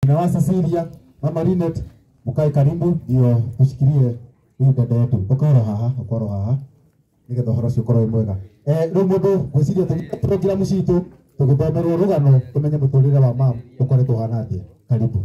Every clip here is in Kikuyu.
Nyina wa Cecilia, Mama Linet, mukae karibu ndio tushikilie huyu dada yetu. Ukoro haha, ukoro haha. Nigetha ũhoro ũcio ũkorwo wĩ mwega. Rĩu mũndũ ngwĩciria tũgĩte programu citũ tũgĩthomerwo rũgano tũmenye mũtũrĩre wa mam ũkoretwo ũhana atĩa. Karibu.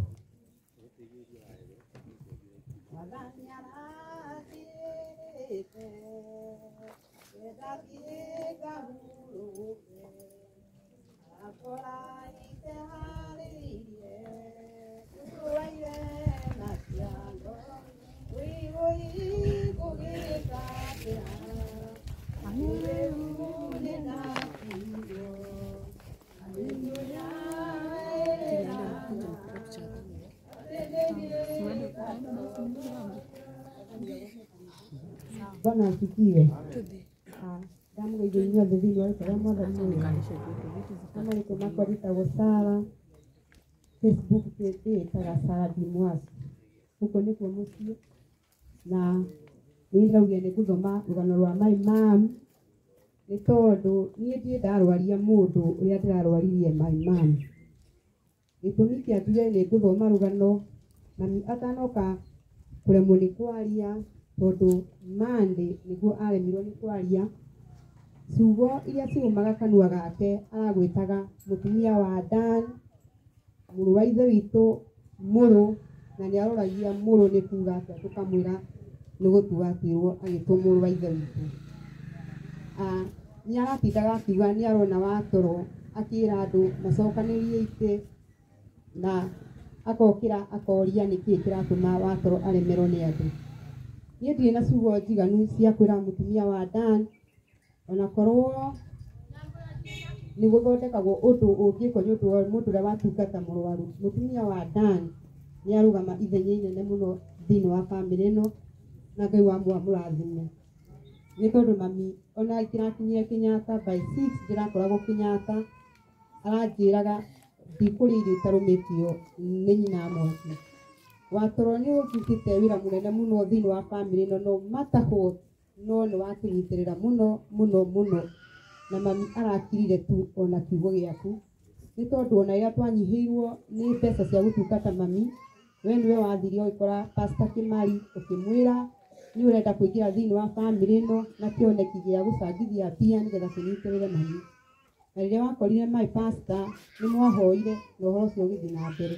Bwana asifiwe. Ndamũgeithia inyuothe thĩinĩ wa rĩtwa rĩa Mwathani Kama rĩtwa makwa rĩtagwo Sara, Facebook ĩtaga Sara Dimwasi. Gũkũ nĩkuo mũciĩ na nĩ ndĩraugire nĩ ngũthoma rũgano rwa my mom nĩ tondũ niĩ ndirĩ ndarwaria mũndũ ũrĩa ndĩrarwaririe my mom. Gĩtũmi kĩa njuge nĩ ngũthoma rũgano mami atanoka kũremwo nĩ kwaria tondũ Monday nĩguo aremirwo nĩ kwaria, ciugo iria ciumaga kanua gake aragwĩtaga mũtumia wa Dan, mũrũ wa ithe witũ mũrũ, na nĩ aroragia mũrũ nĩ kuga atĩa, tũkamwĩra nĩ gũtua atuirwo agĩtwo mũrũ wa ithe witũ. Nĩ aratindaga akiuga nĩ arona watoro akĩra andũ macokanĩrie itĩ na akokĩra akoria nĩkĩĩ kĩratũma watoro aremerwo nĩ andũ. Niĩ ndirĩ na ciugo njiganu cia kwĩra mũtumia wa Dan onakorwo nĩ gũthondekagwo ũndũ ũngĩkwo nĩ ũndũ wa mũndũ ũrĩa watungata mũrwaru. Mũtumia wa Dan nĩ arũgama ithenya inene mũno thĩinĩ wa bamĩrĩ ĩno na Ngai wa mũrathime. Nĩ tondũ mami ona ndĩrakinyire Kenyatta by 6 ndĩrakoragwo Kenyatta, aranjĩraga ndikũrĩa irio itarũmĩtio nĩ nyina mwaki. Watoro nĩ ũrutĩte wĩra mũnene mũno thĩinĩ wa bamĩrĩ ĩno no matter what, no nĩ watũnyitĩrĩra mũno mũno mũno na mami arakirire tu ona kiugo gĩaku nĩ tondũ ona rĩrĩa twanyihĩirwo nĩ mbeca cia gũtungata mami, we nĩwe wathire ũgĩkora Pastor Kimari ũkĩmwĩra nĩ ũrenda kũingĩra thĩinĩ wa bamĩrĩ ĩno na kĩoneki gĩa gũcangithia mbia nĩgetha tũnyitĩrĩre mami. Na rĩrĩa wakorire my pastor nĩ mwahoire na ũhoro ũcio ũgĩthiĩ na mbere.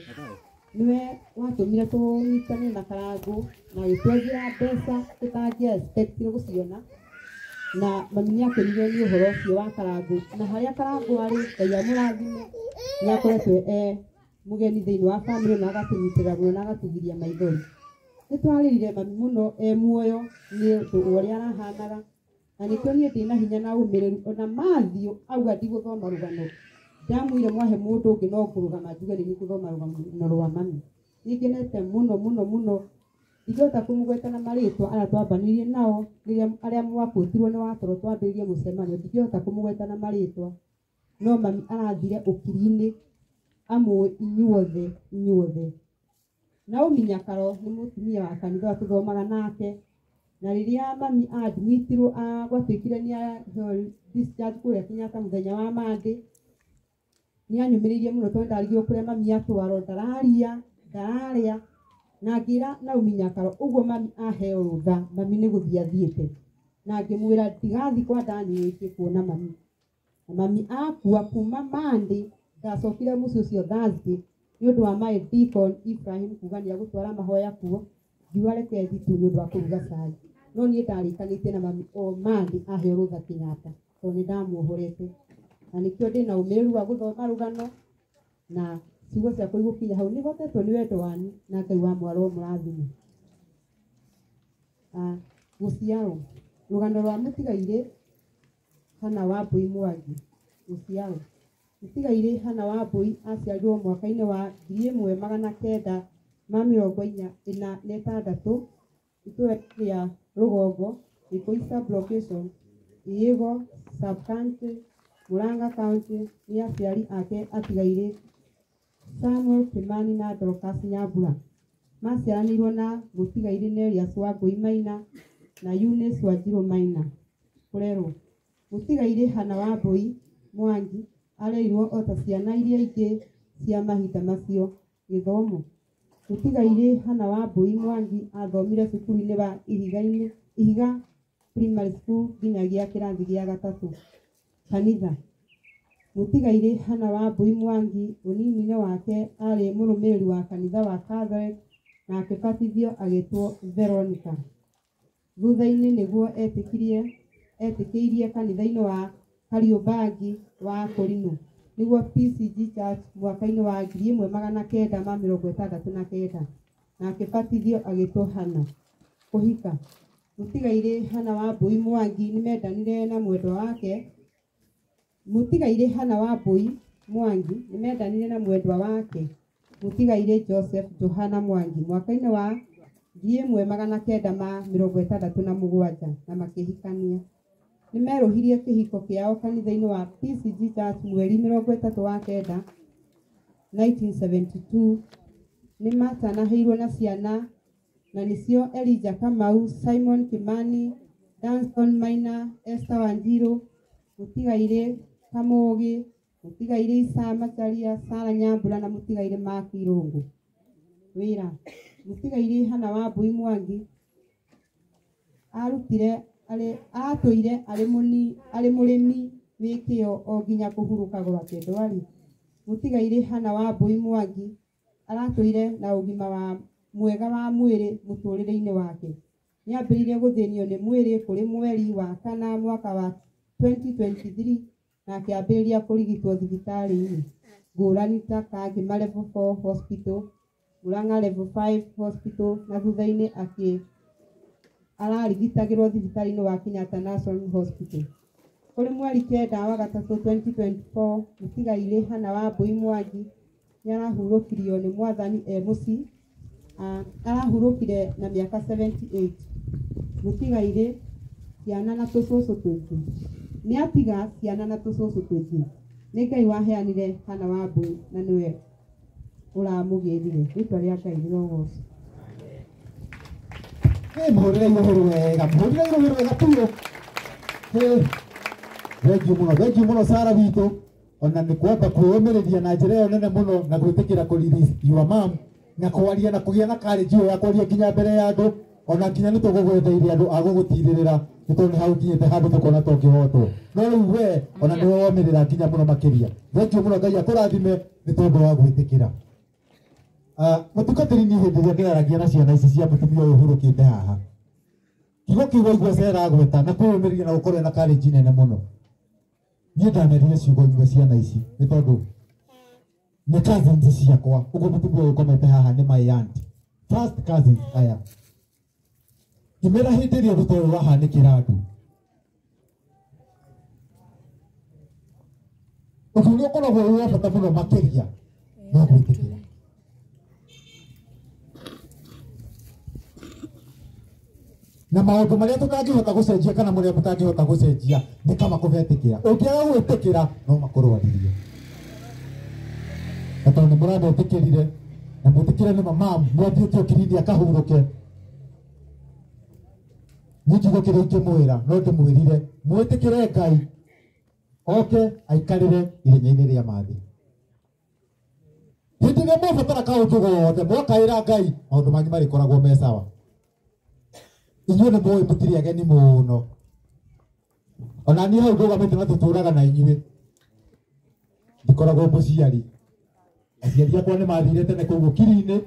Nĩwe watũmire tũnyitane na Karangũ na agĩtwethera mbeca tũtangĩa expect gũciona na mami nĩ akenirio nĩ ũhoro ũcio wa Karangũ na harĩa Karangũ arĩ Ngai amũrathime nĩ akoretwo e mũgeni thĩinĩ wa bamĩrĩ na agatũnyitĩrĩra mũno na agatũgiria maithori. Nĩ twarĩrire mami mũno e muoyo nĩ ũndũ wa ũrĩa arahanaga na nĩkĩo niĩ ndĩna hinya na ũmĩrĩru ona Matthew auga ndigũthoma rũgano ndamwĩire mwahe mũndũ ũngĩ no ngũrũgama njuge nĩ ngũthoma rũgano rwa mami. Nĩngenete mũno mũno mũno ndingĩhota kũmũgweta na marĩtwa arĩa twambanĩirie nao rĩrĩa arĩa mwakũtirwo nĩ watoro twambĩrĩrie mũcemanio ndingĩhota kũmũgweta na marĩtwa no mami arathire ũkiri-inĩ amũĩ inyuothe inyuothe. Naomi Nyakaro nĩ mũtumia wa kanitha ũrĩa tũthomaga nake na rĩrĩa mami admitirwo gwatuĩkire nĩ aheo discharge kũrĩa Kenyatta mũthenya wa Monday nĩ anyũmĩrĩirie mũno tondũ ndarigirwo kũrĩa mami atwarwo ndararia ndararĩa na ngĩra Naomi Nyakaro ũguo mami aheo rũtha mami nĩ gũthiĩ athiĩte na ngĩmwĩra ndigathiĩ kwa Dani wiki kuona mami. Na mami akua kuma Monday ndacokire mũciĩ ũcio Thursday nĩ ũndũ wa my deacon Ibrahim kuga nĩ agũtwara mahoya kuo ngiuga reke thiĩ tu nĩ ũndũ wa kũruga cai no niĩ ndarĩkanĩtie na mami o Monday aheo rũtha Kenyatta tondũ nĩ ndamuohorete na nĩkĩo ndĩna ũmĩrĩru wa gũthoma rũgano na ciugo ciakwa igũkinya hau nĩhotetwo nĩ wendo wanyu na Ngai wa mwaro mũrathime. Gũciarwo rũgano rwa mũtigairĩ Hana Wambui Mwangi. Gũciarwo mũtigairĩ Hana Wambui aciarirwo mwaka-inĩ wa 1946 itũũra rĩa Rũgongo, Gĩkũi sub-location, Ĩĩgo sub-county, Murang'a County nĩ aciari ake atigairĩ Samuel Kimani na Dorcas Nyambura. Maciaranĩirwo na mũtigairĩ Nelius Wangui Maina na Eunice Wanjiru Maina. Kũrerwo mũtigairĩ Hana Wambui Mwangi arerirwo o ta ciana iria ingĩ cia mahinda macio. Gĩthomo. Mũtigairĩ Hannah Wambui Mwangi athomire cukuru-inĩ wa Ihiga Primary School nginyagia kĩrathi gĩa gatatũ. Kanitha. Mũtigairĩ Hannah Wambui Mwangi ũnini-inĩ wake arĩ mũrũmĩrĩri wa kanitha wa Catholic na akĩbatithio agĩtwo Veronica. Thutha-inĩ nĩguo etĩkĩirie kanitha-inĩ wa Kariobangi wa Akũrinũ nĩguo PCG Church mwaka-inĩ wa 1969 na akĩbatithio agĩtwo Hannah. Kũhika. Mũtigairĩ Hannah Wambui Mwangi nĩmendanire na mwendwa wake. Mũtigairĩ Hannah Wambui Mwangi nĩmendanire na mwendwa wake Mũtigairĩ Joseph Johana Mwangi mwaka-inĩ wa 1967 na makĩhikania. Nĩmerũhirie kĩhiko kĩao kanitha-inĩ wa PCG Church mweri 39 1972. Nĩmatanahĩirwo na ciana na nĩcio Elijah Kamau, Simon Kimani, Danson Maina, Esther Wanjiru, Mũtigairĩ Kamũgĩ, Mũtigairĩ Isa Macharia, Sarah Nyambura na Mũtigairĩ Mark Irũngũ. Wĩra. Mũtigairĩ Hannah Wambui Mwangi atũire arĩ mũrĩmi wĩ kĩo o nginya kũhurũka gwake ndwari. Mũtigairĩ Hannah Wambui Mwangi aratũire na ũgima wa mwega wa mwĩrĩ mũtũrĩre-inĩ wake. Nĩambĩrĩirie gũthĩnio nĩ mwĩrĩ kũrĩ mweri wa kana mwaka wa 2023 na akĩambĩrĩria kũrigitwo thibitarĩ-inĩ ngũrani ta Kangema Level 4 Hospital, Murang'a Level 5 Hospital na thutha-inĩ ararigitagĩrwo thibitarĩ-inĩ wa Kenyatta National Hospital. Kũrĩ mweri 9 wa gatatũ 2024 Mũtigairĩ Hannah Wambui Mwangi nĩarahurũkirio nĩ Mwathani e mũciĩ. Arahurũkire na mĩaka 78. Mũtigairĩ ciana na tũcũcũ tũingĩ. Nĩatiga ciana na tũcũcũ tũingĩ. Nĩ Ngai waheanire Hannah Wambui na nĩwe ũramũgĩrire. Rĩtwa rĩa Ngai rĩrogocwo. Mũhũrĩre irũhĩ wega, mũhũrĩre irũhĩ wega biũ. Thengiũ mũno Sarah witũ, ona nĩ kwamba kwĩyũmĩrĩria na njĩra ĩyo nene mũno na gwĩtĩkĩra kũ release your mom na kwaria na kũgĩa na courage ĩyo ya kwaria nginya mbere ya andũ, ona nginya nĩ tũgũgwetheire andũ a gũgũtirĩrĩra nĩ tondũ nĩ hau ũkinyĩte handũ tũkona tũngĩhotwo. No rĩu we ona nĩwe womĩrĩra nginya mũno makĩria. Thengiũ mũno, Ngai akũrathime nĩ tondũ wa gwĩtĩkĩra. Mũtungatĩri, niĩ hĩndĩ ĩrĩa ndĩraragia na ciana ici cia mũtumia ũyũ ũhurũkĩte haha, kiugo kĩu waigua Sarah agweta na kwĩyũmĩrĩria na gũkorwo na courage nene mũno, niĩ ndamerire ciugo imwe ciana ici nĩ tondũ nĩ cousins ciakwa. Ũguo mũtumia ũyũ ũkomete haha nĩ my aunt, first cousins aya. Ngĩmera hĩndĩ ĩrĩa ũndũ ta ũyũ wahanĩkĩra andũ, ũndũ ũrĩa ũkoragwo wĩ wa bata mũno makĩria no gwĩtĩkĩra. Na maũndũ marĩa tũtangĩhota gũcenjia kana marĩa mũtangĩhota gũcenjia nĩ kama kũmetĩkĩra. Ũngĩaga gwĩtĩkĩra no makũrwarithie. Na tondũ nĩ mũrametĩkĩrire na mwĩtĩkĩre nĩ mamamu mwathiĩte ũkirini akahurũke, niĩ kiugo kĩrĩa ingĩmwĩra no ndĩmwĩrire mwĩtĩkĩre Ngai oke aikarĩre ihenya-inĩ rĩa mathĩ. Hĩndĩ ĩrĩa mwabatara kaũndũ gothe mwakaĩra Ngai, maũndũ manyu marĩkoragwo me sawa. Inyuĩ nĩ mũĩ mũtirĩ ageni mũno, ona niĩ hau ndũgamĩte na tũtũraga na inyuĩ, ndikoragwo mũciari. Aciari akwa nĩ mathire tene kũu ũkiri-inĩ,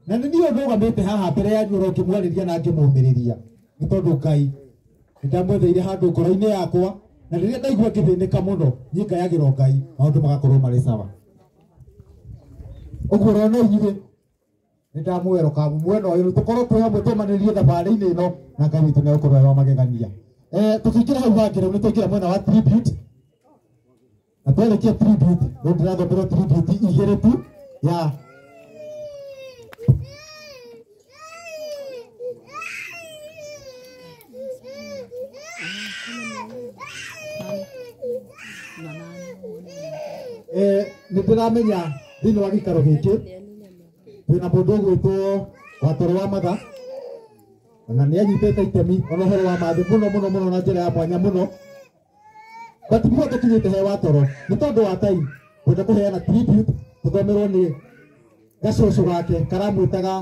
na nĩ niĩ ndũgamĩte haha mbere yanyu oro ngĩmwarĩria na ngĩmũmĩrĩria, nĩ tondũ Ngai nĩ ndamwetheire handũ ngoro-inĩ yakwa, na rĩrĩa ndaigua ngĩthĩnĩka mũno niĩ ngayagĩrwo Ngai, maũndũ magakorwo marĩ sawa. Ũguo ũrona inyuĩ nĩ ndamweroka mwena ũyũ, tũkorwo twĩ hamwe tũmanĩrie thabarĩ-inĩ ĩno, na Ngai witũ nĩegũkorwo e wa magegania. Tũkĩingĩra hau hangĩ rĩu nĩ twaingĩra mwena wa tribute, na twarĩkia tribute rĩu ndĩrathomerwo tribute igĩrĩ tu ya nĩ ndĩramenya thĩinĩ wa gĩikaro gĩkĩ twĩna mũndũ ũgwĩtwo Watoro wa Matha, ona nĩ anyitĩte itemi ona ũhoro wa mathĩ mũno mũno mũno na njĩra ya mwanya mũno. But before tũkinyĩte he Watoro, nĩ tondũ wa time kwenda kũheana tribute tũthomerwo nĩ Gacũcũ gake karamwĩtaga